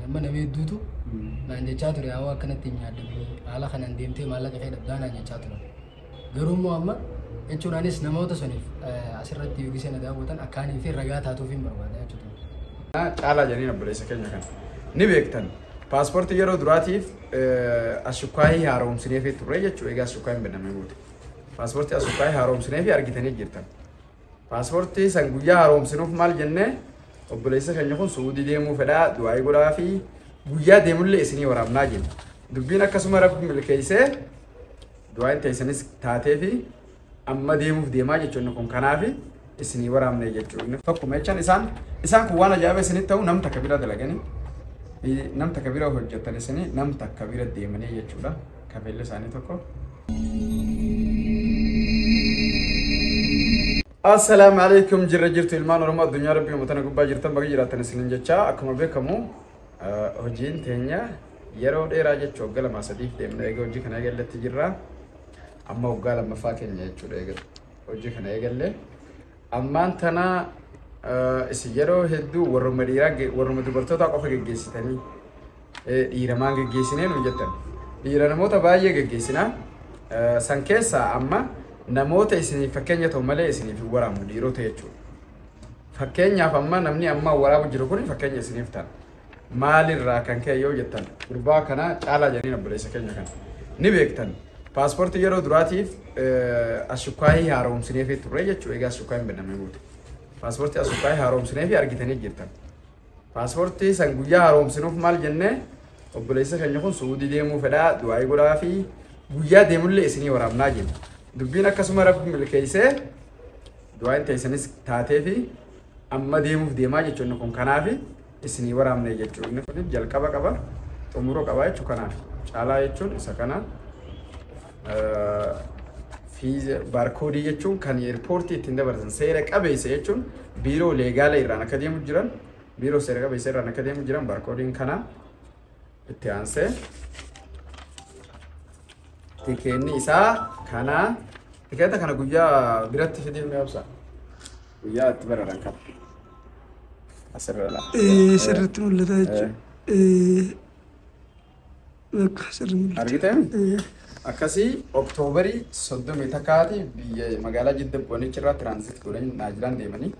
Amma nama hedduutu naan jechaa ture hawaa akkanatti hin yaadamini haala kanaan deemtee maallaqa kee dhabdaa naan jechaa turan. Garuu immoo amma jechuun anis namoota saniif asirratti yoo gisee na daawwatan akkaanii fi ragaa taatuuf hin barbaada jechuudha. Caalaa jedhanii obboleessa keenya kana ni beektan. Paaspoortii yeroo duraatiif ashukkaayii haaromsineefii turre jechuudha. Egaa ashukkaayii hin bannamee booda. Paaspoortii ashukkaayii haaromsineefii argitanii jirtan. Paaspoortii san guyyaa haaromsinuuf maal jennee obboleessa keenya kun Suudii deemuu fedhaa du'aayii godhaa fi guyyaa deemullee isinii waraabnaa jenna. Dubbiin akkasuma rabbi milkeessee du'aayin teessanis taatee fi amma deemuuf deemaa jechuun kun kanaaf isinii waraabne jechuudha. Tokkuma jechaan isaan kun waan ajaa'iba isinitti ta'u nam takka bira dalaganii nam takka bira hojjetan isinii nam takka bira deemanii jechuudha. Kafeelli isaanii tokko. Assalaamu alaikum jirra jirtu ilmaan Oromoo addunyaa rabbii uummatana gubbaa jirtan baga jiraattan isiniin jecha akkuma beekamu hojiin teenya yeroo dheeraa jechuun waggaa 2 3 deemna eega hojii kana eegalletti jirra. Amma waggaa 2ffaa keenya jechuudha eega hojii kana eegalle. Ammaan tana isin yeroo hedduu warruma dhiiraa warruma dubartootaa qofa geggeessitanii dhiiramaan geggeessinee nu jettan. Dhiira namoota baay'ee geggeessinaa. San keessaa amma namoota isiniif fakkeenya ta'u malee isiniif hin waraabnu dhiirota jechuudha. Fakkeenyaaf amma namni amma waraabu jiru kun fakkeenya isiniif ta'a. Maalirraa kan ka'e yoo jettan gurbaa kana Caalaa jedhanii obboleessa keenya kana ni beektan. Paaspoortii yeroo duraatiif ashukkaayii haaromsineefii turre jechuudha. Egaa ashukkaayii hin bannamee booda. Paaspoortii ashukkaayii haaromsineefii argitanii jirtan. Paaspoortii san guyyaa haaromsinuuf maal jennee obboleessa keenya kun Suudii deemuu fedhaa du'aayii godhaa fi guyyaa deemullee isinii waraabnaa jenna. Dubbiin akkasuma rabbi milkeessee du'aayin teessanis taatee fi amma deemuuf deemaa jechuun kun kanaaf isinii waraabne jechuudha. Inni kun jalqaba qaba xumura qaba jechuudha kanaaf. Caalaa jechuun isa kana baarkoodii jechuun kan eerpoortii ittiin dabarsan seera qabeessa jechuun biiroo leegaala irraan akka deemu jiran biiroo seera qabeessa irraan akka deemu jiran baarkoodiin kana itti aansee tikeenni isaa kana tikeeta kana guyyaa biratti fidee ni obsa guyyaa itti bararan kana asirra laa Sirriitti mul'ata jechuudha. Bakka sirri mul'ata. Argitee akkasii Oktoobarii 31 biyya magaalaa Jidda Bonichi irraa tiraanzit godhanii Naajiraan deemanii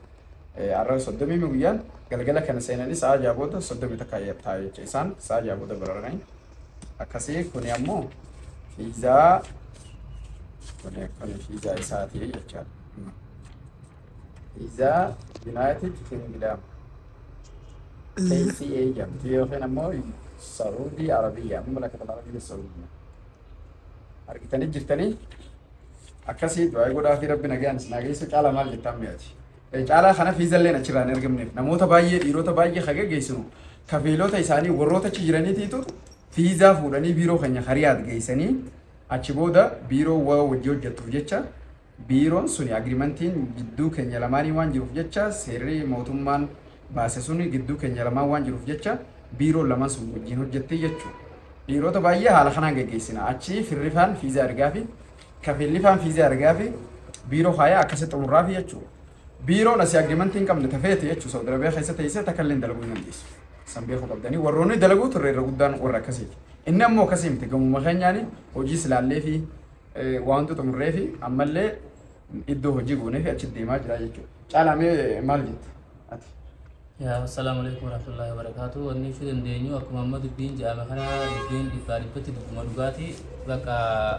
har'a 30 guyyaan galgala kana seenanii sa'a 6 booda 31 taa'e jecha isaan sa'a 6 booda bararanii akkasii kuni ammoo fiizaa kuni fiizaa isaatii jechaadha. Fiizaa United Kingdom KCA jedhamti yookiin ammoo Saudi Arabiyaa Mamlakata Arabiyyaa Saudii argitanii jirtanii akkasii du'aa godhaa fi rabbi nagaan isin haa geessu. Caalaa maal jettan mi'aati. Caalaa kana fiizalleen achirraa hin argamneef namoota baay'ee dhiirota baay'ee ka geggeessinu kafiilota isaanii warroota achi jiraniitiitu fiizaa fuudhanii biiroo keenya Hariyaat geessanii achi booda biiroo waa wajji hojjettuuf jecha biiroon suni agirimentiin gidduu keenya lamaanii waan jiruuf jecha seerri mootummaan baase suni gidduu keenya lamaan waan jiruuf jecha biiroon lamaan sun wajjin hojjetti jechuudha. Dhiirota baay'ee haala kanaan geggeessina. Achi firrifaan fiizaa ergaa fi kafiillifaan fiizaa ergaa fi biiroo haayaa akkasitti xumurraa fi jechuudha. Biiroon asii agirimentii hin qabne tafeeti jechuudha. Saudi Arabiyaa keessa teessee takka illee dalaguu hin dandeessu. San beekuu qabdanii warroonni dalaguu turre irra guddaan warra akkasiiti. Inni ammoo akkasii miti gamuma keenyaan hojii silaallee fi waan wanti xumurree fi ammallee iddoo hojii goonee fi achi deemaa jira jechuudha. Caalaa mee maal jette ati? Yaa assalaamu alaikum warahmatullahi wabarakatuh. Wanni ibsuu dandeenyu akkuma amma dubbiin jedhame kana dubbiin dhibbaa dhibbatti dubbuma dhugaati. Bakka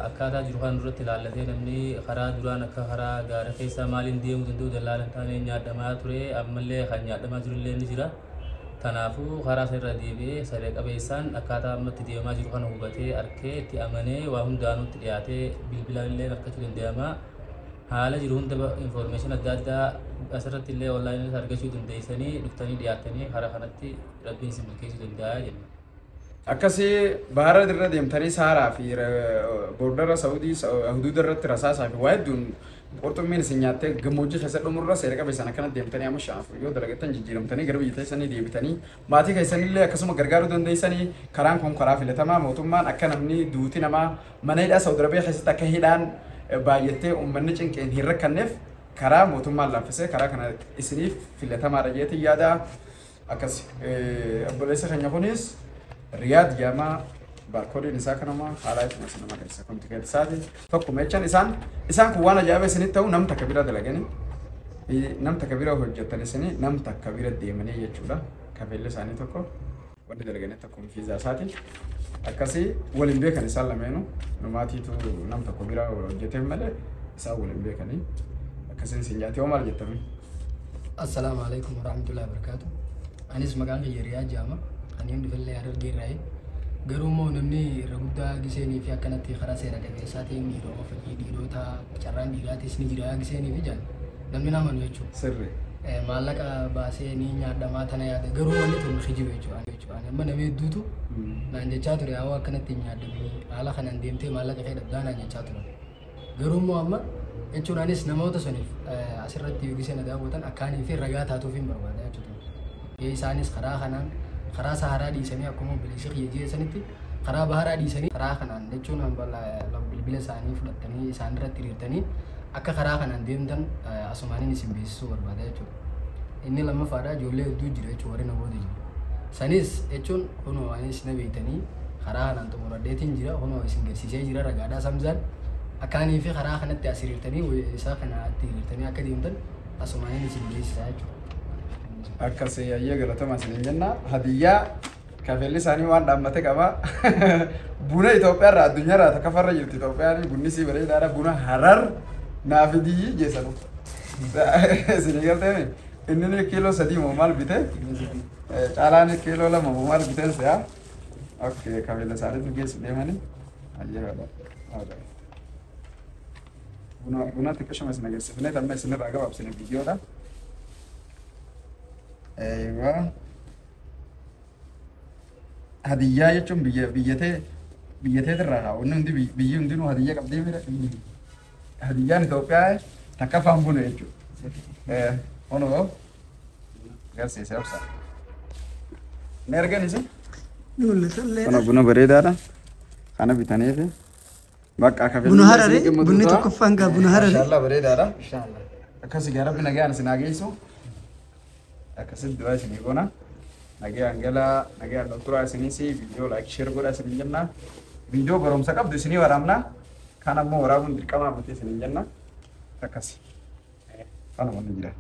akkaataa jiru kan duratti ilaallatee namni karaa duraan akka karaa gaara keessaa maaliin deemuu danda'u dallaala hin taane nyaadhamaa ture ammallee kan nyaadhamaa jirullee ni jira. Kanaafuu karaa isa irra deebi'ee seera qabeessaan akkaataa amma itti deemaa jiru kana hubatee arkee itti amanee waa hundaanuu itti dhiyaatee bilbilaan illee argachuu danda'ama. Haala jiru hunda information adda addaa asirratti illee onlaayinii argachuu dandeessanii dhuftanii dhiyaattanii karaa kanatti rabbiin isin milkeessuu danda'a jenna. Akkasii bahara irra deemtanii Saaraa fi boordara Saudii huduuda irratti rasaasaa fi waa hedduun qurxummiin isin nyaattee gammoojjii keessa dhumurra seera qabeessan akkana deemtanii amma 5 yoo dalagattan jijjiiramtanii gara biyya keessanii deebitanii maatii keessanillee akkasuma gargaaruu dandeessanii karaan kun karaa filatamaa mootummaan akka namni duuti namaa mana hidhaa Saudi Arabiyaa keessatti akka hidhaan baay'attee uummanni cinqeen hin rakkanneef karaa mootummaan laaffisee karaa kana isiniif filatamaadha jeetiin yaada. Akkas obboleessa keenya kunis Riyaad jedhama. Barkoodiin isaa kanuma haala itti nama agarsiisa. Kun tikeet isaati. Tokkuma jechaan isaan kun waan ajaa'iba isinitti ta'u nam takka bira dalaganii nam takka bira hojjetan isinii nam takka bira deemanii jechuudha. Kafeelli isaanii tokko wanti dalaganii tokko fiizaa isaati. Akkasii waliin beekan isaan lameenu numaatiitu nam tokko bira hojjeteef malee isaan waliin beekanii. Akkasiin isin jaatee hoo maal jettanii? Assalaamu alaikum warahmatullahi wabarakatuh. Anis maqaan kiyya Riyaa jedhama. Ani hundi fillee Harargee irraayi. Garuu immoo namni irra guddaa giseenii fi akkanatti karaa seera qabeessaatiin dhiirota ofii dhiirota carraan dhiiraatis ni jira giseenii fi jaan namni nama nu jechuudha. Sirri. Maallaqa baasee ni nyaadhamaa tana yaada garuu wanni tun kijiba jechuudha. Ani amma nama hedduutu naan jechaa ture haa akkanatti hin nyaadhamini haala kanaan deemtee maallaqa kee dhabdaa naan jechaa ture. Garuu immoo amma jechuun anis namoota saniif asirratti yoo gisee na daawwatan akkaanii fi ragaa taatuuf hin barbaada jechuudha. Isaanis karaa kanaan karaa saharaa dhiisanii akkuma obboleessi kiyya jeessanitti karaa baharaa dhiisanii karaa kanaan jechuun bilbila isaanii fudhatanii isaan irratti hiriirtanii akka karaa kanaan deemtan asumaaniin isin beeksisuu barbaada jechuudha. Inni lammaffaadha ijoollee hedduu jira jechuudha warri namoota jiru. Sanis jechuun kunoo anis na beektanii karaa kanaan xumuradheetiin jira kunoo isin garsiisee jira ragaadhaa samzaan akkaanii fi karaa kanatti as hiriirtanii isaa kanatti hiriirtanii akka deemtan asumaaniin isin beeksisaa jechuudha. Akkasii ayyee galatama isiniin jenna. Hadiyyaa kafeelli isaanii waan dhaammate qaba. Buna Itoophiyaa irraa addunyaa irraa takka farra jirti Itoophiyaan bunni sii bareedaadha. Buna Harar naaf fidii jeessanu. Isinii galteemi inni kiiloo 3 moo maal bite? Caalaan kiiloo 2 moo maal biteen si'a? Okay kafeella isaaniitu geessu deemanii. Ayyee haadha. Buna xiqqishuma isin agarsiifnee amma isinirraa gabaabsine viidiyoodha. Eeyyuu. Hadiyyaa jechuun biyya biyyateetirraa haa wanni hundi biyyi hundinuu hadiyyaa qabdee bira hadiyyaan Itoophiyaa takka afaan buna jechuudha. Onoo agarsiise obsa. Ni argan isin? Ni mul'ata illee. Kun buna bareedaadha. Kana bitaniifi bakka akka Buna Hararee bunni tokkoffaan gaa buna Hararee. Inshallah bareedaadha. Inshallah. Akkasii gaa rabbi nagaan isin haa geessu. Akkasitti du'aa isinii goona. Nagaan galaa, nagaan lolturaa isiniis viidiyoo laayik sheer godhaa isiniin jenna. Viidiyoo barumsa qabdu isinii waraabna. Kan ammoo waraabuun dirqamaa miti isiniin jenna. Akkasi. Kanuma ni jira.